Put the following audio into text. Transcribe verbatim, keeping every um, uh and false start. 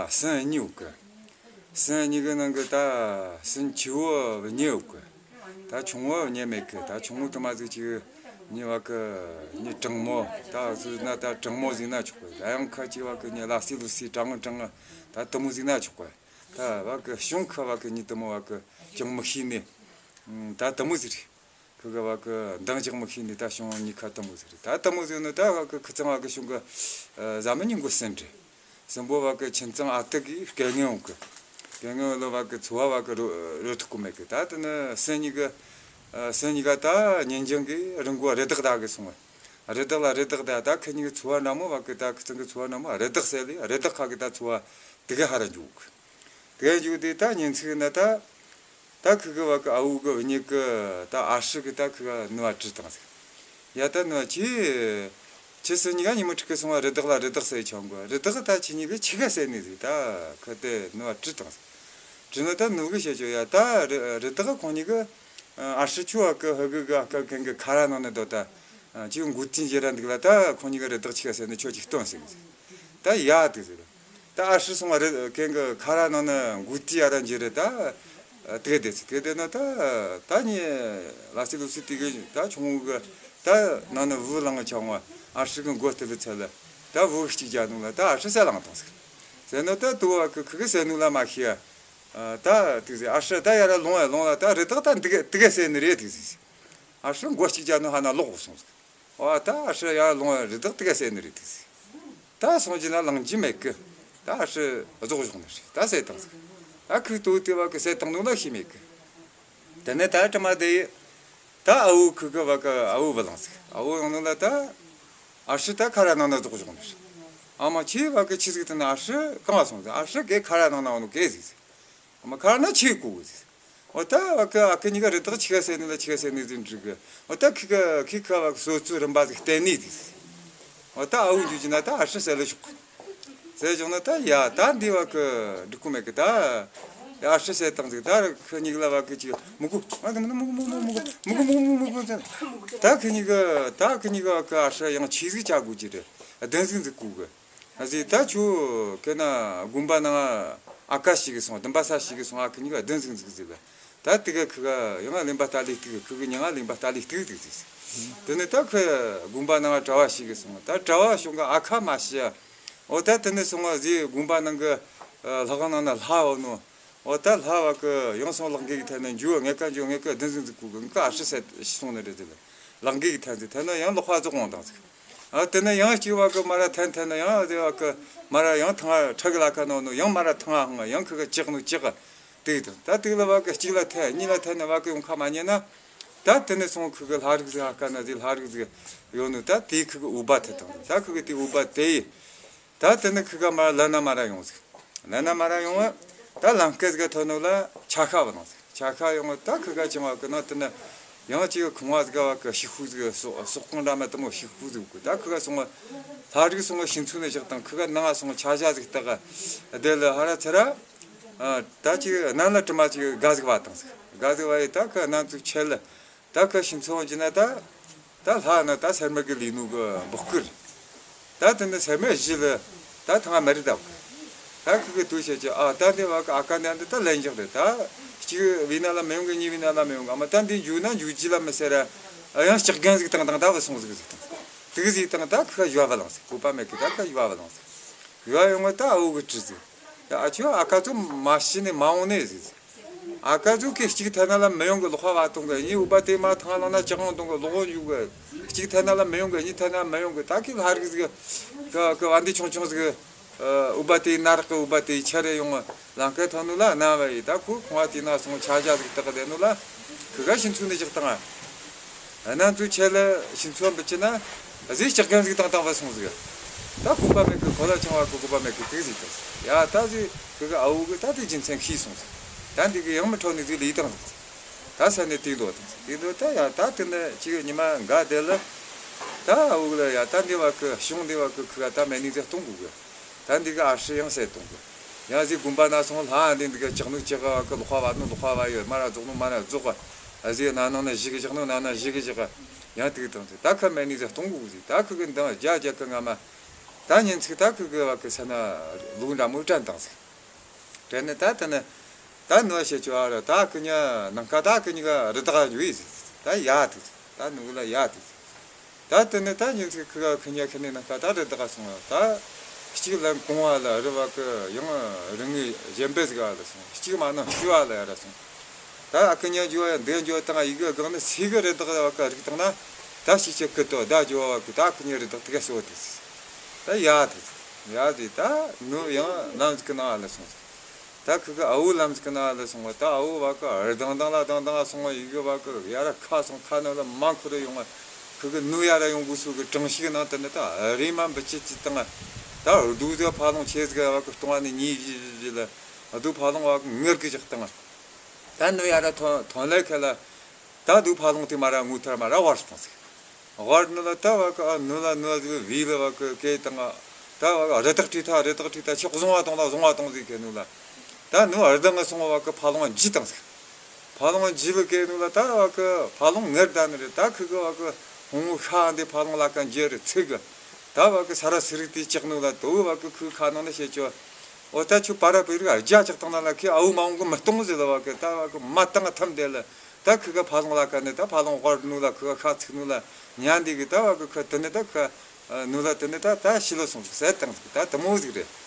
སྲིན་གཉིས་ཡོད་གི། སྲིན་གཉིས་གི་ནང་གི་ད་སྲིན་ཆེ་བོ་གཉིས་ཡོད་གི། ད་ཆུང་བོ་གཉིས་མེད་གི། ད་ཆུང་བོ་དུ་མ་ཟིག་ཅིག་གཉིས་བ་གི་གཉིས་དྲང་མོ། ད་ཟིག་ན་ད་དྲང་མོ་ཟིག་ན་ཆོག་གི། ད་ཡང་ཁ་ཅིག་བ་གི་གཉིས་ལ་སི་ལུ་སི་དྲང་དྲང་། ད་དུ་མོ་ཟིག་ན་ཆོག་གི། ད་བ་གི་གཞུང་ཁ་བ་གི་གཉིས་དུ་མོ་བ་གི་ཅང་མི་ཤེས་ནི། ད་དུ་མོ་ཟིག་རེད། ཁི་གི་བ་གི་འདང་རྒྱག་མི་ཤེས་ནི། ད་གཞུང་གཉིས་ཁ་དུ་མོ་ཟིག་རེད། ད་དུ་མོ་ཟིག་ནི་ད་བ་གི་ཁི་ཚང་བ་གི་གཞུང་གི་ཨ་ཟ་མི་ཉིན་གོ་སྲིན་རེད། སྲིན་པོ་བ་གི་ཁྱིམ་ཚང་ཨ་ཏི་གི་སྐལ་ངན་འོང་གི། སྐལ་ངན་ལ་བ་གི་ཚོ་བ་བ་གི་རོ་རོ་ཐུག་གོ་མེད་གི། ད་དེ་ནི་སྲིན་གཉིས་གི་ཨ་སྲིན་གཉིས་ཀ་ད་ཉིན་རྒྱུན་གི་རི་མགོ་རི་དྭགས་ད་གི་སོང་བ། རི་དྭགས་ལ་རི་དྭགས་ད། ད་ཁི་གཉིས་གི་ཚོ་བ་འདྲ་མོ། བ་གི་ད་ཁི་ཚང་གི་ཚོ་བ་འདྲ་མོ་རི་དྭགས་ཟེར་ལི། རི་དྭགས་ཁ་གི་ད་ཚོ་བ་དེ་གི་ཧ་ར་འཇུག་གི། དེ་འཇུག་དེ་ད་ཉིན་ཚིག་ན་ད། ད་ཁི་གི་བ་གི་ཨ་བུ་གི་བུ་གཉིས་གི་ད་ཨ་ཧྲི་གི་ད་ཁི་ག་ནུ་བ་དྲིས་བཏང་ཟིག། ཡ་ད་ནུ་བ་ཁྱེད། ཁྱེད་སྲིན་གཉིས་ཀ་ཉི་མ་ཁྲིག་གི་སོང་བ་རི་དྭགས་ལ་རི་དྭགས་ཟེར་ཆོག་གི། རི་དྭགས་ད་ཁྱེད་གཉིས་གི་ཆི་ག་ཟེར་ནི་ཟིག། ད་ཁི་དེ་ནུ་བ་དྲིས་བཏང་ཟིག། དྲིས་ན་ད་ནུ་གི་བཤད་ཆོག། ཡ་ད་རི་རི་དྭགས་ཁོང་གཉིས་གི་ཨ་ཧྲི་ཆུ་བ་གི་ཧི་གི་གི་ཨ་ཀ་གན་གི་ཁ་ར་ནང་ནས་དོ་ད། ཨ་ཅིག་མགོ་རྟིང་བྱེད་ར་འདུག་ལ། ད་ཁོང་གཉིས་ཀ་རི་དྭགས་ཆི་ག་ཟེར་ནི་ཁྱོད་ཅིག་སྟོན་ཟིག། ད་ཡ་དེ་ཟེར། ད་ཨ་ཧྲི་སོང་བ་རི་གན་གི་ཁ་ར་ནང་ན་མགོ་རྟིང་ཡ་ར་འཇེ་རེ་ད། ཨ་དེ་དེ་ཟེར། དེ་དེ་ན་ད་ད་ནི་ལ་སི་ལུ་སི་དེ་གི་ད་ཆུང་ངུ་གི་ད་ནང་ན་བུ་ལང་ཆང་བ། ཨ་ཧྲི་གི་མགོ་དེ་ལ་ཚད་ལ་ད་བུ་གཅིག་རྒྱ་ནུ་ལ། ད་ཨ་ཧྲི་ཟེར་ལང་བཏང་ཟིག། ཟེར་ན་ད་དུ་བ་གི་ཁི་གི་ཟེར་ནུ་ལ་མ་ཤེས། ཨ་ད་དེ་ཟེར། ཨ་ཧྲི་ད་ཡ་ར་ལོང་ཡ་ལོང་ལ། ད་རི་དྭགས་ད་འདི་ག་དེ་ག་ཟེར་ནི་རེད་དེ་ཟེར། ཨ་ཧྲི་མགོ་གཅིག་རྒྱ་ནུ་ཧ་ན་ལོག་སོང་ཟིག། འོ་ད་ཨ་ཧྲི་ཡར་ལོང་རི་དྭགས་དེ་ག་ཟེར་ནི་རེད་དེ་ཟེར། ད་སོང་རྒྱུ་ན་ལང་རྒྱུ་མེད་གི། ད་ཨ་ཧྲི་རྫོགས་བཞག་ནི་རེད། ད་ཟེར་བཏང་ཟིག། ད་ཁོས་དོ་དེ་བ་གི་ཟེར་བཏང་ནོ་ལ་ཤེས་མེད་གི། དེ་ནས་ད་དྲི་མ་དེ་ཡི། ད་ཨ་བོ་ཁི་གི་བ་གི་ཨ་བོ་བུ་ལངས་ཟིག། ཨ་བོ་ཡོང་ནོ་ལ་ད་ཨ་ཧྲི་ད་ཁ་ར་ནང་ན་རྫོགས་བཞག་ནི་རེད། ཨ་མ་ཁྱེད་བ་གི་ཆི་ཟིག་དེ་ན་ཨ་ཧྲི་གང་བ་སོང་ཟིག། ཨ་ཧྲི་གེ་ཁ་ར་ནང་ན་བ་ནོ་གེ་ཟིག་ཟིག། ཨ་མ་ཁ་ར་ན་ཆི་གོ་གི་ཟིག། འོ་ད་བ་གི་ཨ་ཁུ་གཉིས་ཀ་རི་དྭགས་ཆི་ག་ཟེར་ནི་ལ་ཆི་ག་ཟེར་ནི་ཟིག་འདྲི་གི། འོ་ད་ཁི་ག་ཁི་ག་བ་གི་སོ་སོའི་རིམ་པ་ཟིག་བསྟན་ནི་ཟིག། འོ་ད་ཨ་བོ་འཇུ་གི་ན་ད་ཨ་ཧྲི་ཟེར་ལ་ཞོག། ཟེར་བྱུང་ན་ད་ཡ་ད་འདི་བ་གི་འགྲིག་གོ་མེད་གི། ད་ཡ་ཨ་ཧྲི་ཟེར་བཏང་ཟིག། ད་ཁི་གཉིས་ལ་བ་གི་ཅིག་མི་གོ། ཨ་ད་མི་གོ་མི་གོ་མི་གོ་མི་གོ་མི་གོ་མི་གོ་མི་གོ་ཟེར། ད་ཁི་གཉིས་གི་ད་ཁི་གཉིས་གི་བ་གི་ཨ་ཧྲི་ཡང་ཆི་ཟིག་བྱ་དགོས་ཀྱི་རེད། བདུན་ཟིག་འཛུགས་དགོས་གི། ཨ་ཟེ་ད་ཁྱོད་ཁེ་ན་དགོན་པ་ནང་ཨ་ཁ་ཞིག་གི་སོང་། བདུན་པ་ས་ཞིག་གི་སོང་། ཨ་ཁུ་གཉིས་ཀ་བདུན་ཟིག་འཛུགས་ཟིག་གི། ད་དེ་ག་ཁི་ག་ཡང་གླེན་པ་ལྟ་ལི་ཐིག། ཁི་གི་མྱིང་ང་གླེན་པ་ལྟ་ལི་ཐིག་ཐིག་ཟིག། དེ་ནས་ད་ཁི་དགོན་པ་ནང་གྲྭ་བ་ཞིག་གི་སོང་། ད་གྲྭ་བ་བྱུང་གི་ཨ་ཁ་མ་ཤི་ཡ། འོ་ད་དེ་ནས་སོང་བ་ཟེ་དགོན་པ་ནང་གི་ཨ་ལྷ་ཁང་ནང་ན་ལྷ་བ་ནོ། འོ་ད་ལྷ་བ་གི་ཡང་སོང་ལག་འགེལ་གི་ཐད་ན་འཇུ་ངེད་ཀ་འཇུ་ངེད་ཀ་བདུན་ཟིག་འཛུགས་གོ་གི། ངེད་ཀ་ཨ་ཧྲི་ཟེར་སོང་ནི་རེད། དེ་ལ་ལག་འགེལ་གི་ཐད་ཟིག། ཐད་ན་ཡང་ལོག་ཕ་རྫོགས་འོང་དང་ཟིག། ཨ་དེ་ནས་ཡང་གཅིག་བ་གི་མ་ར་ཐན་ཐན་ན་ཡང་དེ་བ་གི་མ་ར་ཡང་ཐང་ཁྲ་གི་ལ་ཁ་ནང་ནོ་ཡང་མ་ར་ཐང་ཨ་ཧང་ཡང་ཁི་ག་ཅག་ནོ་ཅག་ག་དེ་དང་། ད་དེ་ལ་བ་གི་གཅིག་ལ་ཐན་གཉིས་ལ་ཐན་ན་བ་གི་ཡོང་ཁ་མ་ཉན་ན། ད་དེ་ནས་སོང་ཁི་གི་ལྷ་རིགས་ཟིག་ཨ་ཁ་ན་ཟིག་ལྷ་རིགས་ཟིག་ཡོད་ནོ། ད་དེ་ཁི་གི་འུ་བ་ཐེ་དང་། ད་ཁི་གི་དེ་འུ་བ་དེ་ཡི། ད་དེ་ནས་ཁི་ག་མ་ལ་ན་མ་ར་ཡོང་ཟིག། ལ་ན་མ་ར་ཡོང་བ། ད་ལམ་ཁ་ཟིག་ག་ཐོན་ནོ་ལ་ཆ་ཤ་བ་ནང་ཟིག། ཆ་ཤ་ཡོང་བ་ད་ཁི་ག་ཅང་བ་གི་ན་དེ་ནས་ཡང་ཅིག་ཁང་བ་ཟིག་ག་བ་གི་ཤི་ཁུ་ཟིག་སོག་སོག་ཁང་འདྲ་མ་དེ་མོ་ཤི་ཁུ་ཟིག་གི། ད་ཁི་ག་སོང་བ་ལྷ་རིགས་སོང་བ་ཤིང་ཚུ་ནས་བཞག་དང་། ཁི་ག་ནང་སོང་བ་ཆ་ཤ་ཟིག་བཏགས་ག། དེ་ལ་ཧ་ར་ཚ་ར། ཨ་ད་ཅིག་ནང་ལ་དྲི་མ་ཅིག་ག་ཟིག་བ་དང་ཟིག། ག་ཟིག་བ་ཡི་ད་ཁི་ག་ནང་ཚུ་ཆེ་ལ། ད་ཁི་ཤིང་ཚོ་འོང་གི་ན་ད། ད་ལྷ་ནི་ད་སེར་མོ་གི་ལུས་ནོ་གི་འབོག་སྐུར། ད་དེ་ནི་སེར་མོ་བཞི་ལ་ད་ཐང་མ་རི་དྭགས། ད་ཁི་གི་དུ་བྱེད་ཀྱི། ཨ་ད་འདི་བ་གི་ཨ་ཀ་འདི་འདི་ད་ལན་རྒྱག་རེད། ད་གཅིག་བི་ན་ལ་མི་ཡོང་གི། གཉིས་བི་ན་ལ་མི་ཡོང་གི། ཨ་མ་ད་འདི་འཇུ་ན་འཇུ་རྒྱུ་ལ་མི་ཟེར་ར། ཨ་ཡང་ལྕགས་རྒན་ཟིག་བཏང་བཏང་ད་བུད་སོང་ཟིག་ཟིག་བཏང་། དེ་གི་ཟིག་བཏང་། ད་ཁི་ག་ཡུ་བ་བླངས་ཟིག། བཀོད་པ་མེད་གི། ད་ཁི་ག་ཡུ་བ་བླངས་ཟིག། ཡུ་བ་ཡོང་ངོ་ད་ཨ་བོ་གི་དྲི་ཟིག། ད་ཨ་ཁྱོད་ཨ་ཀ་ཚོ་མ་ཤི་ནས་མ་འོང་ནས་ཟིག་ཟིག། ཨ་ཀ་ཟུག་གི་གཅིག་ཐ་ན་ལ་མི་ཡོང་གི། ལོག་ཁ་བ་གཏོང་གི། གཉིས་འུ་པ་དེ་མ་ཐང་ལ་ན་ཅག་ཡོང་གཏོང་གི། ལོག་འོང་འཇུག་གི། གཅིག་ཐ་ན་ལ་མི་ཡོང་གི། གཉིས་ཐ་ན་མི་ཡོང་གི། ད་ཁི་ལྷ་རིགས་ཟིག་གི་གི་བ་འདི་ཆུང་ཆུང་ཟིག་གི། འུ་པ་དེ་ན་རག་གི། འུ་པ་དེ་ཆ་རེ་ཡོང་ལང་ཀའི་ཐོན་ནོ་ལ་ན་བ་ཡི། ད་ཁོ་ཁང་བ་དེ་ན་སོང་ཆ་བཞག་ཟིག་བཏགས་གི་བསྡད་ནོ་ལ་ཁི་ག་ཤིང་ཚུ་ནས་བཞག་བཏང་ང་། ཨ་ན་ཚུ་ཆེ་ལ་ཤིང་ཚུ་བ་འབུད་ཅི་ན་ཟིག་ལྕགས་རྒན་ཟིག་བཏང་བཏང་བ་སོང་ཟིག། ད་བཀོད་པ་མེད་གི། ཁོ་ལ་ཆང་བ་གི་བཀོད་པ་མེད་གི། དེ་ཟིག་ད་ཡ་ད་ཟིག་ཁི་གི་ཨ་བོ་གི་ད་དེ་རྒྱུ་མཚན་ཤེས་སོང་ཟིག། ད་འདི་གི་ཡང་མི་འཕྲོ་ནི་ཟིག་ལས་བཏང་ཟིག། ད་ས་ནས་དེ་འདོད་དང་ཟིག། དེ་འདོད་ད་ཡ་ད་དེ་ནས་ཅིག་ཉི་མ་འགའ་དེ་ལ་ད་ཨ་བོ་གི་ལ་ཡ་ད་འདི་བ་གི་གཞུང་འདི་བ་གི་ཁི་ག་ད་མེད་ནི་ཟིག་གཏོང་དགོས་གི། ད་འདི་གི་ཨ་ཧྲི་ཡང་ཟེར་གཏོང་གི། ཡང་ཟིག་དགོན་པ་ན་སོང་ལྷ་འདི་འདི་གི་ཅག་ནུ་ཅག་ག་བ་གི། ལོག་ཁ་བ་ནུ་ལོག་ཁ་བ་ཡོད། མ་ར་རྫོགས་ནུ་མ་ར་རྫོགས་ག། ཨ་ཟིག་ན་ནང་ན་བཞི་གི་བཞག་ནུ་ན་ན་བཞི་གི་བཞག་ག། ཡང་དེ་གི་དང་ཟིག། ད་ཁི་མེད་ནི་ཟིག་གཏོང་དགོས་གི་ཟིག། ད་ཁི་གི་འདང་རྒྱ་རྒྱ་གི་ང་མ། ད་ཉིན་ཅིག་ད་ཁུ་གི་བ་གི་ས་ན་ལུག་འདྲ་མོ་དྲན་བཏང་ཟིག། དྲན་ནས་ད་དེ་ནས་ད་ནུ་བ་བཤད་ཆོག་ཨ་ར། ད་ཁུ་ཉ་ནང་ཁ་ད་ཁུ་ཉི་ག་རི་དྭགས་འཇུ་ཡི་ཟིག། ད་ཡ་ཐུག་ཟིག། ད་ནུ་གུ་ལ་ཡ་ཐུག་ཟིག། ད་དེ་ནས་ད་ཉིན་ཅིག་ཁུ་ག་ཁུ་ཉ་ཁུ་ནས་ནང་ཁ་ད་རི་དྭགས་སོང་བ། ད་གཅིག་ལ་གོང་བ་ལ་རི་བ་གི་ཡང་རི་ངོས་གཞན་པ་ཟིག་ག་ལ་སོང་། གཅིག་མ་ནང་ཤུ་བ་ལ་ཡ་ར་སོང་། ད་ཨ་ཁུ་ཉ་འཇུ་བ་ཡ་འདི་འཇུ་བ་དང་ཡི་གི་སྒང་ནས་སི་གི་རི་དྭགས་བ་གི་རིག་བཏང་ན། ད་ཤི་ཆེ་ཁུ་ཏོ་ད་འཇུ་བ་གི་ད་ཁུ་ཉ་རི་དྭགས་དེ་ག་སོ་དེ་ད་ཡ་དེ་ཡ་དེ་ད་ནུ་ཡང་ལམ་ཟིག་གི་ནང་ལ་སོང་། ད་ཁུ་གི་ཨ་བོ་ལམ་ཟིག་གི་ནང་ལ་སོང་བ། ད་ཨ་བོ་བ་གི་ཨར་དང་དང་ལ་དང་དང་སོང་བ། ཡི་གི་བ་གི་ཡ་ར་ཁ་སོང་། ཁ་ནང་ལ་མ་འཁོར་རེ་ཡོང་བ། ཁུ་གི་ནུ་ཡ་ར་ཡོང་གི་སུ་གི་གྲང་ཤིག་ནང་དེ་ནས་ད་རེ་མ་འབུ་ཅི་ཅི་དང་། ད་རྡོ་ཟིག་ཕ་ལོང་ཆེ་ཟིག་བ་གི་སྟོང་བ་ནས་ཉིས་བཞི་བཞི་ལ། རྡོ་ཕ་ལོང་བ་གི་ངར་གི་བཞག་དང་། ད་ནུ་ཡ་ར་ཐོན་ཐོན་ལེ་ཁ་ལ། ད་རྡོ་ཕ་ལོང་དེ་མ་ར་ངུ་ཐར་མ་ར་བར་སོང་ཟིག། དབར་ནུ་ལ་ད་བ་གི་ཨ་ནུ་ལ་ནུ་ལ་ཟིག་བི་ལ་བ་གི་སྐད་དང་། ད་བ་གི་རི་དྭགས་ཁྲིད་ཐལ། རི་དྭགས་ཁྲིད་ཐལ། ཆོག་བཟུང་བ་གཏོང་ལ་བཟུང་བ་གཏོང་ཟིག་གི་ནུ་ལ། ད་ནུ་ཨར་དང་ང་སོང་བ་གི་ཕ་ལོང་འཇུ་བཏང་ཟིག། ཕ་ལོང་འཇུ་བ་གི་ནུ་ལ་ད་བ་གི་ཕ་ལོང་ངར་ད་ནི་རེད། ད་ཁུ་གི་བ་གི་ཧོང་ངུ་ཤ་འདི་ཕ་ལོང་ལ་ཀ་འཇུ་རེ་ཚིག་གི། ད་བ་གི་ས་ར་སི་རིག་དེ་ཅག་ནུ་ལ་དོ་བ་གི་ཁུ་ཁ་ནང་ནས་བཤད་ཆོག། འོ་ད་ཁྱོད་པ་ར་པི་རིག་ཨ་རྒྱ་ཅག་བཏང་ན་ལ་ཁི་ཨ་བོ་མ་འོང་གི་མི་གཏོང་ཟེར་ལ་བ་གི། ད་བ་གི་མ་བཏང་ཐམ་དེ་ལ། ད་ཁུ་ག་ཕ་ལོང་ལ་ཀ་ནི་ད་ཕ་ལོང་དབར་ནུ་ལ་ཁུ་ག་ཤ་ཚིག་ནུ་ལ་ཉན་དེ་གི། ད་བ་གི་ཁུ་དེ་ནི་ད་ཁུ་ནུ་ལ་དེ་ནི་ད་ད་ཤི་ལོ་སོང་ཟིག་ཟེར་བཏང་ཟིག། ད་དེ་མོ་ཟིག་རེད།